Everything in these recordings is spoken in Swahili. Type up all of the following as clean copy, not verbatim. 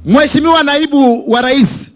Mheshimiwa Naibu wa Rais,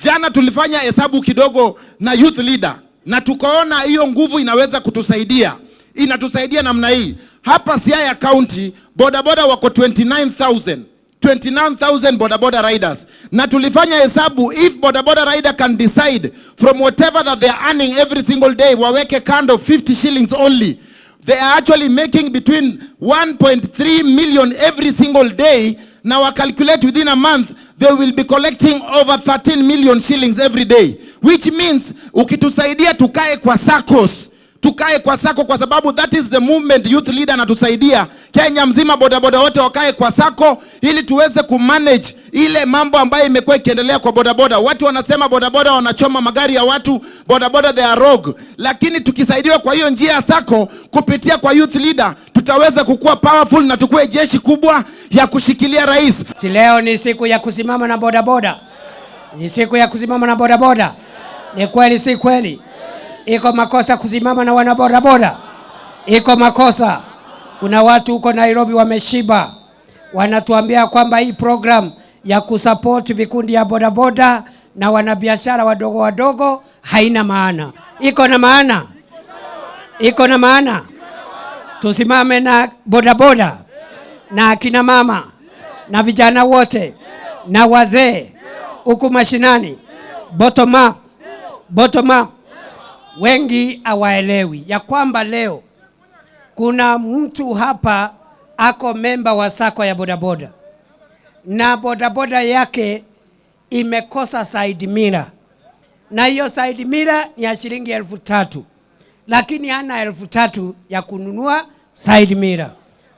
jana tulifanya hesabu kidogo na youth leader na tukaona hiyo nguvu inaweza kutusaidia. Inatusaidia namna hii. Hapa Siaya County bodaboda wako 29,000. 29,000 bodaboda riders, na tulifanya hesabu, if bodaboda rider can decide from whatever that they are earning every single day, waweke kando 50 shillings only, they are actually making between 1.3 million every single day. Na wa calculate within a month, they will be collecting over 13 million shillings every day, which means ukitusaidia tukae kwa SACCOS, tukae kwa SACCO, kwa sababu that is the movement youth leader anatusaidia Kenya mzima, bodaboda wote wakae kwa SACCO ili tuweze kumanage ile mambo ambayo imekuwa ikiendelea kwa bodaboda. Watu wanasema bodaboda wanachoma magari ya watu, bodaboda they are rogue, lakini tukisaidiwa kwa hiyo njia ya SACCO kupitia kwa youth leader, tutaweza kukua powerful na tukue jeshi kubwa ya kushikilia rais. Si leo ni siku ya kusimama na bodaboda? Ni siku ya kusimama na bodaboda? Ni kweli si kweli? Iko makosa kusimama na wanabodaboda? Iko makosa? Kuna watu huko Nairobi wameshiba, wanatuambia kwamba hii program ya kusupport vikundi ya bodaboda na wanabiashara wadogo wadogo haina maana. Iko na maana? Iko na maana? Tusimame na bodaboda na akina mama na vijana wote na wazee huku mashinani, bottom up, bottom up. Wengi hawaelewi ya kwamba leo kuna mtu hapa ako memba wa SACCO ya bodaboda na bodaboda yake imekosa side mirror, na hiyo side mirror ni ya shilingi 3,000, lakini hana 3,000 ya kununua side mirror.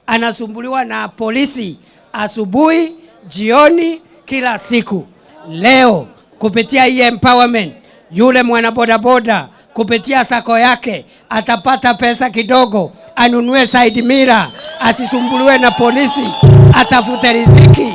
Anasumbuliwa na polisi asubuhi, jioni, kila siku. Leo kupitia hii empowerment, yule mwana bodaboda kupitia SACCO yake atapata pesa kidogo, anunue side mirror, asisumbuliwe na polisi, atafute riziki,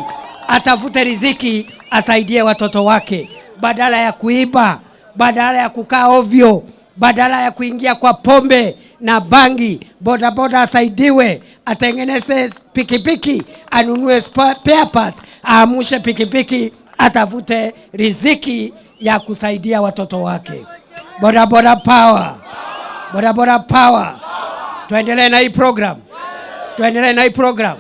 atafute riziki, asaidie watoto wake, badala ya kuiba, badala ya kukaa ovyo, badala ya kuingia kwa pombe na bangi. Bodaboda asaidiwe, atengeneze pikipiki, anunue spare parts, aamushe pikipiki, atafute riziki ya kusaidia watoto wake. Bodaboda power, bodaboda power. Tuendelee na hii program, tuendelee na hii program.